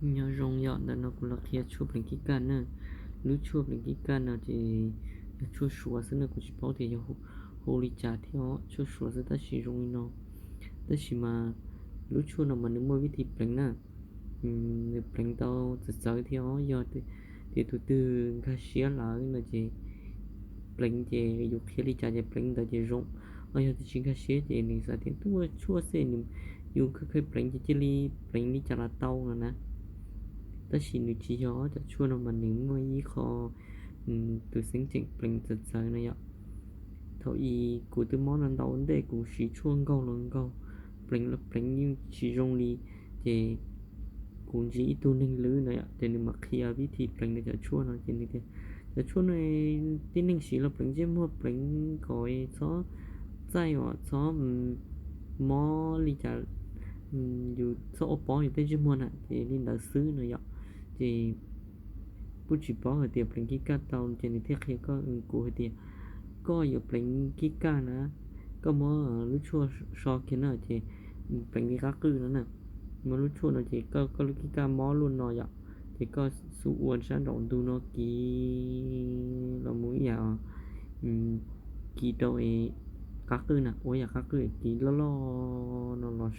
Nyob zoo yom, ntawm no kuv los qhia tshuaj pleev kib kaj na. Lub tshuaj pleev kib kaj no ces yog tshuaj suav xwb na, kuv tsis paub tias yog hu li cas thiab os, tshuaj suav xwb tab sis zoo li no. Tab sis mas lub tshuaj no mas nws muaj vib thi pleev na, nws pleev tau txawv txawv thiab os. Yog tias tus twg nkag siab lawm no ces pleev ces yus qhia li cas ces pleev ntawd ces zoo. Ho yog tias tsis nkag siab ces nws xav tias twb ua tshuaj xwb, yus khav khav pleev ces cia li pleev li cas los tau no na. Tab sis nws tsis yog, cov tshuaj no mas nws muaj ib qho tus xeeb ceem pleev txawv txawv no yom. Thaum ub kuv twb mob no ntau ntej, kuv siv tshuaj nkaug los nkaug, pleev los pleev yeej tsis zoo li. Ces kuv ntsib ib tug neeg lwm no yom, ces nws mam qhia vib thi pleev cov tshuaj no ces nws tias cov tshuaj no tib neeg siv los pleev ntsej muag, pleev kom txhob txaij os, txhob mob li cas, yus txhob ua pob yus tej ntsej muag na, ces li ntawd xwb no yom. Ces kuj tsis paub hais tias pleev kib kaj tau ces nws thiaj qhia koj, kuv hais tias koj yuav pleev kib kaj na, koj muab lub tshuaj so kiag na ces pleev li qab qwj no na. Muab lub tshuaj no ces koj lub kib kaj mob luaj no yom, ces koj xub ua sab nraum ntug no kiv los mus ib yam kiv rau qab qwj na, ua yam qab qwj kiv loj loj no los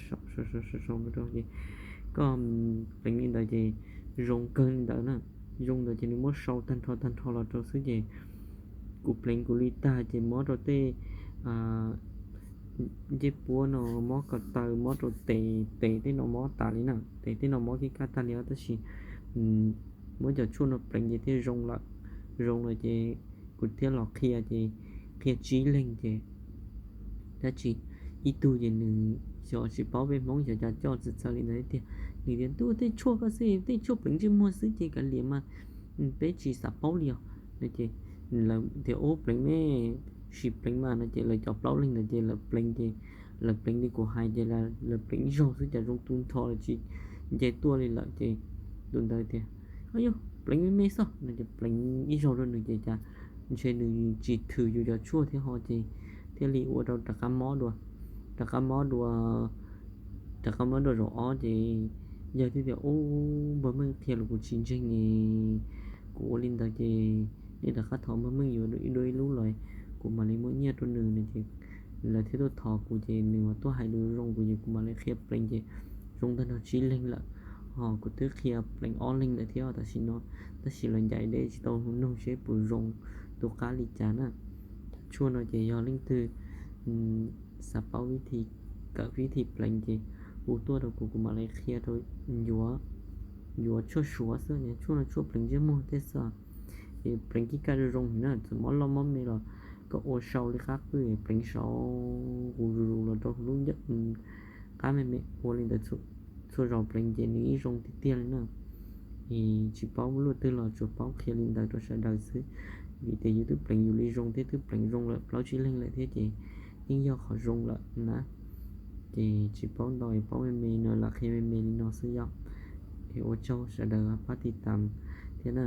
saum no rau ces koj pleev li ntawd ces zoo kawg li ntawd na. Zoo ntawd ces nws muab sau tag nrho tag nrho los rau xwb ces kuv pleev kuv li tag ces mob rau tej ncej puab no, mob ko taw, mob rau tes, tes tej no mob tas li na, tes tej no mob kib kaj tag li os. Tab sis muab cov tshuaj no pleev ces thiaj zoo lawm. Zoo lawm ces kuv thiaj los qhia ces qhia tsib leeg ces dab tsi ib tug ces nws xyov tsis paub peb Hmoob xyov cas coj txawv txawv li ntawd tiag. Nws tias ntuj, tej tshuaj koj xwb, tej tshuaj pleev ntsej muag xwb ces kav liam mas, peb tsis xav paub li os no ces lawv tias ub pleev me, sim pleev mas no ces lawv cov plaub leeg ntawd ces lawv pleev ces lawv pleev li kuv hais ces lawv pleev ib zaug xwb cas zoo tu nrho lawm tsis nce tuaj li lawm ces tus ntawd tias yog pleev me me xwb no ces pleev ib zaug rau nws ces cas ntshe nws tsis thwm yus cov tshuaj thiab ho ces thiaj li ua rau rov qab mob dua, rov qab mob dua, rov qab mob dua zaum ob ces yawg thiaj tias ub, npawg Meej qhia los kuv tsis ntseeg ne, kuv ua li ntawd ces nej rov qab thov npawg Meej yuav ib dua ib lub los kuv mam li muab nyiaj rau nws no ces lawv thiaj tuaj thov kuv ces nws mas tuaj hais lus zoo kuv ces kuv mam li qhia pleev ces zoo tag nrho tsib leeg lawm. Ho kuv twb qhia pleev ob leeg lawm thiab tam sim no, tab sis lawv ncaim deb tsis tau nug seb puas zoo, tu qab li cas na. Cov tshuaj no ces yog leej twg xav paub vib thi, kawm vib thi pleev ces hu tuaj rau kuv, kuv mam li qhia rau yuav, yuav tshuaj suav xwb, tshuaj no tshuaj pleev ntsej muag tej xwb. Ces pleev kib kaj zoo zoo heev na, txawm mob loj mob me los koj ua sau li qab qwj pleev saud zus zus los rau lub qab me me, ua li ntawd txhua zaus pleev ces nws yeej zoo tiag tiag li na. Es tsis paub luaj twg los tsuas paub qhia li ntawd rau sawv daws xwb, vim tias yus twb pleev yus li zoo thiab twb pleev zoo lawm plaub tsib leeg lawm thiab ces yeej yog qhov zoo lawm na. Ces tsis paub ntau es paub me me no lam qhia me me li no xwb yom. Es ua tsaug sawv daws pab tiv tas thiab na.